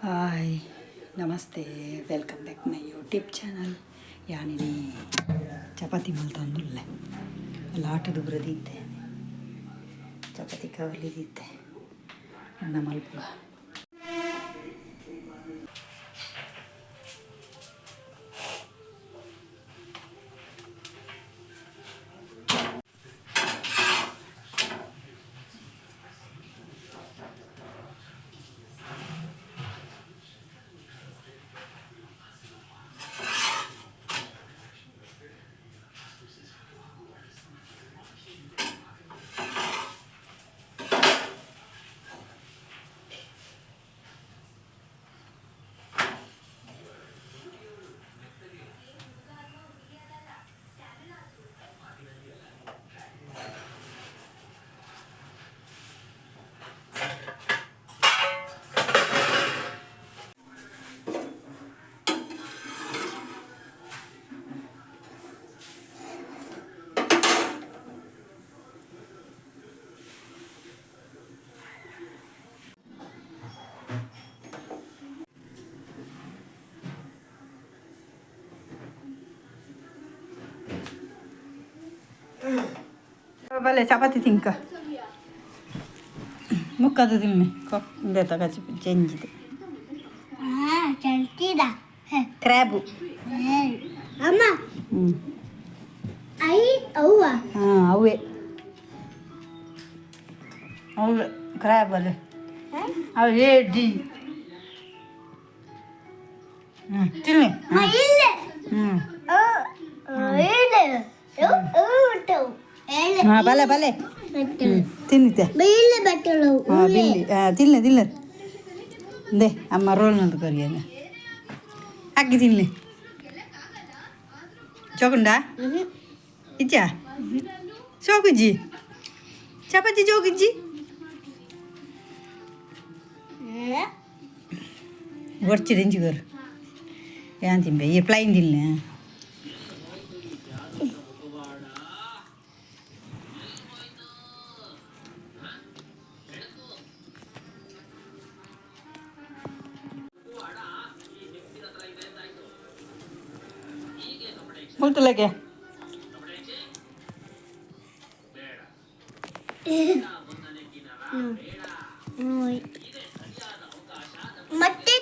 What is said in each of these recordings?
Hi, ನಮಸ್ತೆ, welcome back my YouTube channel. ಯಾನಿನಿ ಚಪಾತಿ ಮಲ್ತೊಂದುಲ್ಲೆ. ಲಾಟದ ಬುರದಿತ್ತೆ, ಚಪಾತಿ ಕವಲಿದಿತ್ತೆ ನನ್ನ ಮಲ್ಪುಗ. ಬಲೆ, ಚಪಾತಿ ತಿಂಕ. ಮುಕ್ಕದ ತಿನ್ನೆ ಇಂದೆತ ಕಚಿ ಚೆಂಜಿದೆ. ಚಲ್ತಿದ. ಕ್ರ್ಯಾಬು. ಅಮ್ಮ. ಹ್ಞೂ. I ಅವ್ವ. ಹಾಂ, ಅವೇ ಅವೇ ಕ್ರ್ಯಾಬ್ ಅಲ್ಲೇ ಅವು. ಎ ಡಿ, ಹ್ಞೂ, ತಿನ್ನಿ. ಇಲ್ಲ. ಹ್ಞೂ. ಇಲ್ಲ. ಹಾಂ, ಬಲೆ ಬಲೆ, ತಿನ್ನಿತೆ. ಬಿಲ್ಲ ಬಟ್ಟಲು. ಹಾಂ, ಬಿಲ್ಲಿ. ಹಾಂ, ತಿನ್ನೆ ತಿನ್ನೆ. ಇಂದೆ ಅಮ್ಮ ರೋಲ್ ನಂದು ಕೊರಿಯಲ್ಲ, ಅಕ್ಕಿ ತಿನ್ಲಿ. ಚೋಕುಂಡಾ ಇಚ್ಚಾ? ಚೋಕುಜ್ಜಿ, ಚಪಾತಿ ಚೋಕುಜ್ಜಿ. ಒಡ್ಚಿಡು ಇಂಚಿಗೋರು ಏನ್ ತಿಂಬೆ? ಈ ಪ್ಲೈನ್ ತಿನ್ನೆ. ಮುಲ್ತುಲಕ್ಕೆ. ಮತ್ತೆ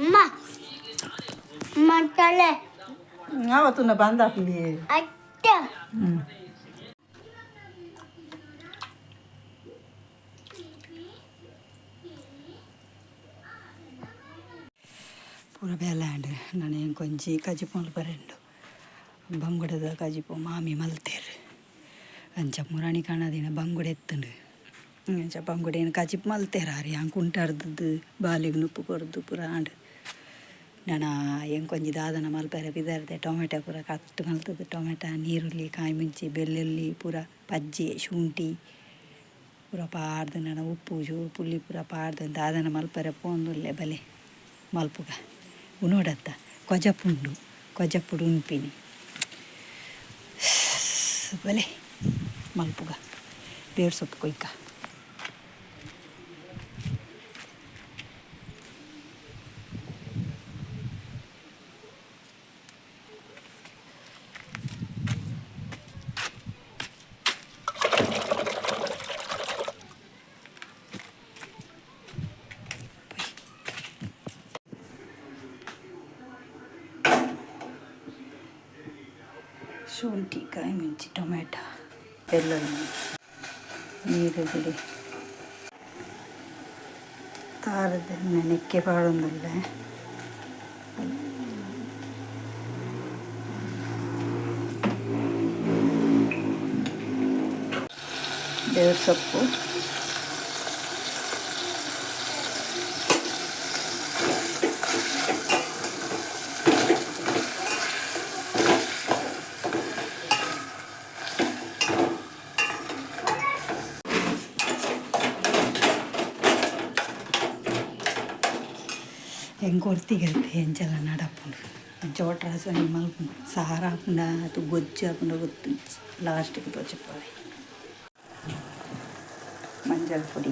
ಅಮ್ಮ ಮತ್ತಲೆ. ಆವತ್ತುನ ಬಂದಾಪುಂಡಿ. ಅತ್ತ. ಹ್ಞೂ. ಪೂರ ಬೇಲೆ ಆಂಡ್. ನನ ಎಂಕೊಂಜಿ ಕಜಿಪು ಮಲ್ಪರೆಂಡು. ಬಂಗುಡೆದ ಕಜಿಪು ಮಾಮಿ ಮಲ್ತೇರು. ಅಂಚ ಮುರಾಣಿ ಕಾಣದಿನ ಬಂಗುಡೆ ಎತ್ತುಂಡು. ಅಂಚ ಬಂಗುಡೆನ ಕಜಿಪು ಮಲ್ತೇರು ಆರ್. ಯಾನ್ ಕುಂಟಾರ್ದದ್ದು ಬಾಲಿಗೆ ನುಪ್ಪು ಕೊರ್ದು ಪೂರ ಆಂಡ್. ನನ ಎಂಕೊಂಜಿ ದಾದನ ಮಲ್ಪೆರೆ ಪಿದಾರ್ದೆ. ಟೊಮೆಟೊ ಪೂರ ಕಟ್ ಮಲ್ತದು, ಟೊಮೆಟೊ, ನೀರುಳ್ಳಿ, ಕಾಯಿ ಮುಂಚಿ, ಬೆಳ್ಳುಳ್ಳಿ ಪೂರ, ಪಜ್ಜೆ, ಶುಂಠಿ ಪೂರ ಪಾಡ್ದು, ನನ ಉಪ್ಪು, ಚೂರು ಪುಳಿ ಪೂರ ಪಾಡ್ದು ದಾದನ ಮಲ್ಪೆರೆ ಪೋಂದುಲ್ಲೆ. ಬಲೆ ಮಲ್ಪುಗ. ಉನೋಡತ್ತ, ಕೊಜಪುಂಡು, ಕೊಜಪುಡು ಉನ್ಪಿನಿ. ಬಲೆ ಮಲ್ಪುಗ. ಬೇರು ಸೊಪ್ಪು ಕೊಯ್ಕ. ಶುಂಠಿ, ಕಾಯಿ ಮುಂಚಿ, ಟೊಮೆಟೊ, ಬೆಳ್ಳುಳ್ಳಿ, ನೀರುಳ್ಳಿ, ತಾರದ ನೆನಕ್ಕೆ ಪಾಡೊಂದುಲ್ಲೆ. ಬೇವು ಸೊಪ್ಪು. ಎಂಕ್ ಒರ್ತಿಗೆ ಎಂಚಲ ನಡಪುಂಡು. ಅಂಚ ಒಟ್ರಾಸಿ ಒಂಜಿ ಮಲ್ಪುಂಡು. ಸಾರು ಆಪುಂಡ ಅತ್ ಗೊಜ್ಜು ಆಪುಂಡ ಗೊತ್ತುಜ್ಜಿ. ಲಾಸ್ಟಿಗೆ ತೋಜಪಾವೆ. ಮಂಜಲ್ ಪೊಡಿ.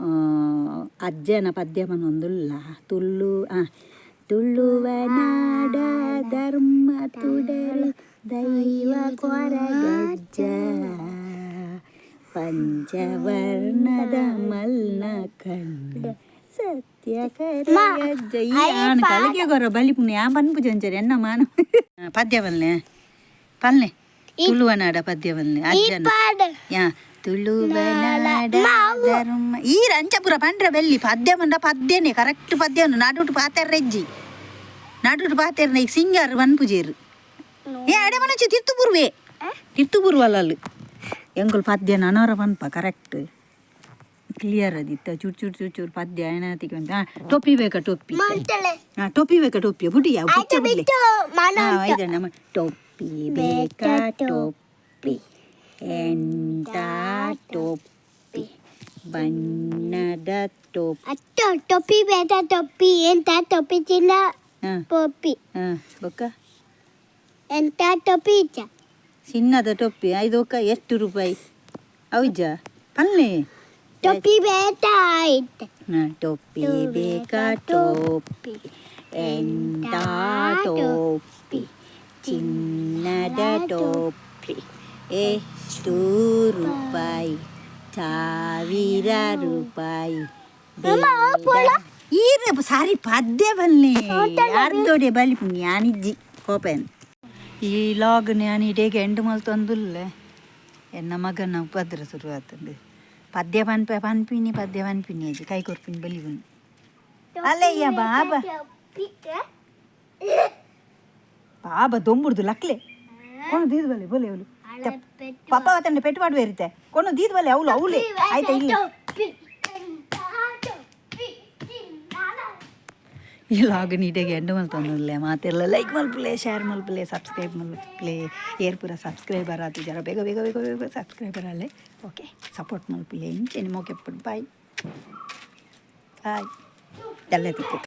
ಅಜ್ಜನ ಪದ್ಯ ಪನೊಂದುಲ್ಲ. ತುಳು ತುಳುವ ನಾಡ ಧರ್ಮ ತುಡರು ದೈವ ಕೊರಗಜ್ಜ, ಪಂಚವರ್ಣದ ಮಲ್ನ ಕಣ್ಣು ಸತ್ಯ ಕರಗಜ್ಜ. ಈ ಆಣ್ ಕಲಿಕೆ ಗೊರ ಬಲಿಪುನ ಯಾ ಪನ್ಪುಜಂಚರಿ ಎನ್ನ ಮಾನ ಪದ್ಯ ಬಲ್ನೆ ಪಲ್ನೆ, ತುಳುವ ನಾಡ ಪದ್ಯ ಬಲ್ನೆ ಅಜ್ಜನ. ಪಾಡು. ಯಾ, ತುಳುವ ನಾಡ ಧರ್ಮ ಈ ರಂಚಪುರ ಪಂಡ್ರ ಬೆಲ್ಲಿ ಪದ್ಯ ಪಂಡ ಪದ್ಯನೇ ಕರೆಕ್ಟ್ ಪದ್ಯ. ನಡುಟು ಪಾತೆರ್ರೆಜ್ಜಿ, ನಡುಟು ಪಾತೆರ್ನ ಈಗ ಸಿಂಗಾರ ಪನ್ಪುಜೇರು. ಏ ಅಡೆ ಮನಚಿ ತಿರ್ತು ಪೂರ್ವೆ, ತಿರ್ತು ಪೂರ್ವಲ್ಲ. ಎಂಕುಲು ಪದ್ಯ ನನೋರ ಪನ್ಪ ಕರೆಕ್ಟ್ ಕ್ಲಿಯರ್ ಅದಿತ್ತ. ಚೂರು ಚೂರು ಚೂರು ಚೂರು ಪದ್ಯ ಏನಾತಿಗೆ. ಟೊಪ್ಪಿ ಬೇಕಾ ಟೊಪ್ಪಿ? ಮಂಟಲೆ. ಹಾ, ಟೊಪ್ಪಿ ಬೇಕಾ ಟೊಪ್ಪಿ? ಬುಡಿ ಆಯ್ತು, ಬಿಟ್ಟು ಮನ. ನಮ್ಮ ಟೊಪ್ಪಿ ಬೇಕಾ ಟೊಪ್ಪಿ? ಎಂತ ಟೊಪ್ಪಿ? ಬಣ್ಣದ ಟೊಪ್ಪಿ. ಅತ್ತ ಟೊಪ್ಪಿ ಬೇಡ ಟೊಪ್ಪಿ, ಎಂತ ಟೊಪ್ಪಿ? ಚಿನ್ನ ಟೊಪ್ಪಿ. ಹಾ, ಬೊಕ್ಕ? ಎಂತ ಟೊಪ್ಪಿ ಇಚ್ಚ? ಚಿನ್ನದ ಟೊಪ್ಪಿ ಐದು ಒಕ್ಕ ಎಷ್ಟು ರೂಪಾಯಿ ಹೌಜಾ ಪಲ್ಲೆ? ಟೊಪ್ಪಿ ಬೇಡ ಆಯ್ತು. ಹಾ, ಟೊಪ್ಪಿ ಬೇಕಾ ಟೊಪ್ಪಿ? ಎಂತ ಟೊಪ್ಪಿ? ಚಿನ್ನದ ಟೊಪ್ಪಿ. ಎಷ್ಟು ರೂಪಾಯಿ? 1000 ರೂಪಾಯಿ. ಈರ ಸಾರಿ ಪದ್ಯ ಬಲ್ಲೆ ಅರ್ಧೋಡೆ ಬಲಿಪು ಯಾನಿಜ್ಜಿ ಕೋಪೇನ್. ಈ ಲಾಗ್ ನಾನು ಇಡೀಗ ಎಂಡು ಮಲ್ತೊಂದುಲ್ಲೆ. ಎನ್ನ ಮಗನ ಉಪದ್ರ ಶುರು ಆತಂಡು. ಪದ್ಯ ಪನ್ಪ ಪನ್ಪಿನಿ, ಪದ್ಯ ಪನ್ಪಿನಿ, ಅಜ್ಜಿ ಕೈ ಕೊರ್ಪಿನಿ ಬಲಿಪುನಿ ಅಲ್ಲಯ್ಯ ಬಾಬಾ. ಟೊಪ್ಪಿ. ಬಾಬಾ ದೊಂಬುಡ್ದು ಲಕ್ಲೆ ಕೊನು ದೀದ್ ಬಲೆ ಬೋಲೆ ಅವಳು. ಪಪ್ಪ ತಂಡ ಪೆಟ್ಟು ಮಾಡುವೆ ಇರುತ್ತೆ. ಕೊನು ದೀದ್ ಬಲೆ ಅವಳು ಅವಳೆ ಆಯ್ತಾ ಇಲ್ಲ. ಟೊಪ್ಪಿ, ಎಂತ ಟೊಪ್ಪಿ ಚಿನ್ನದ. ಈ ಲಾಗ್ ನೀಟಾಗಿ ಎಂಡ್ ಮಲ್ತೊಂದುಲ್ಲೆ. ಮಾತೆಲ್ಲ ಲೈಕ್ ಮಲ್ಪುಲೆ, ಶೇರ್ ಮಲ್ಪುಲೆ, ಸಬ್ಸ್ಕ್ರೈಬ್ ಮಲ್ಪುಲೆ. ಏರ್ ಪೂರ ಸಬ್ಸ್ಕ್ರೈಬರ್ ಆತು ಜರ ಬೇಗ ಬೇಗ ಬೇಗ ಬೇಗ ಸಬ್ಸ್ಕ್ರೈಬರ್ ಅಲ್ಲೇ. ಓಕೆ, ಸಪೋರ್ಟ್ ಮಲ್ಪುಲೆ. ಇಂಚೆನೆ ಮೋಕೆ. ಬಾಯ್ ಬಾಯ್ ಎಲ್ಲ ತಿಕ್ಕು.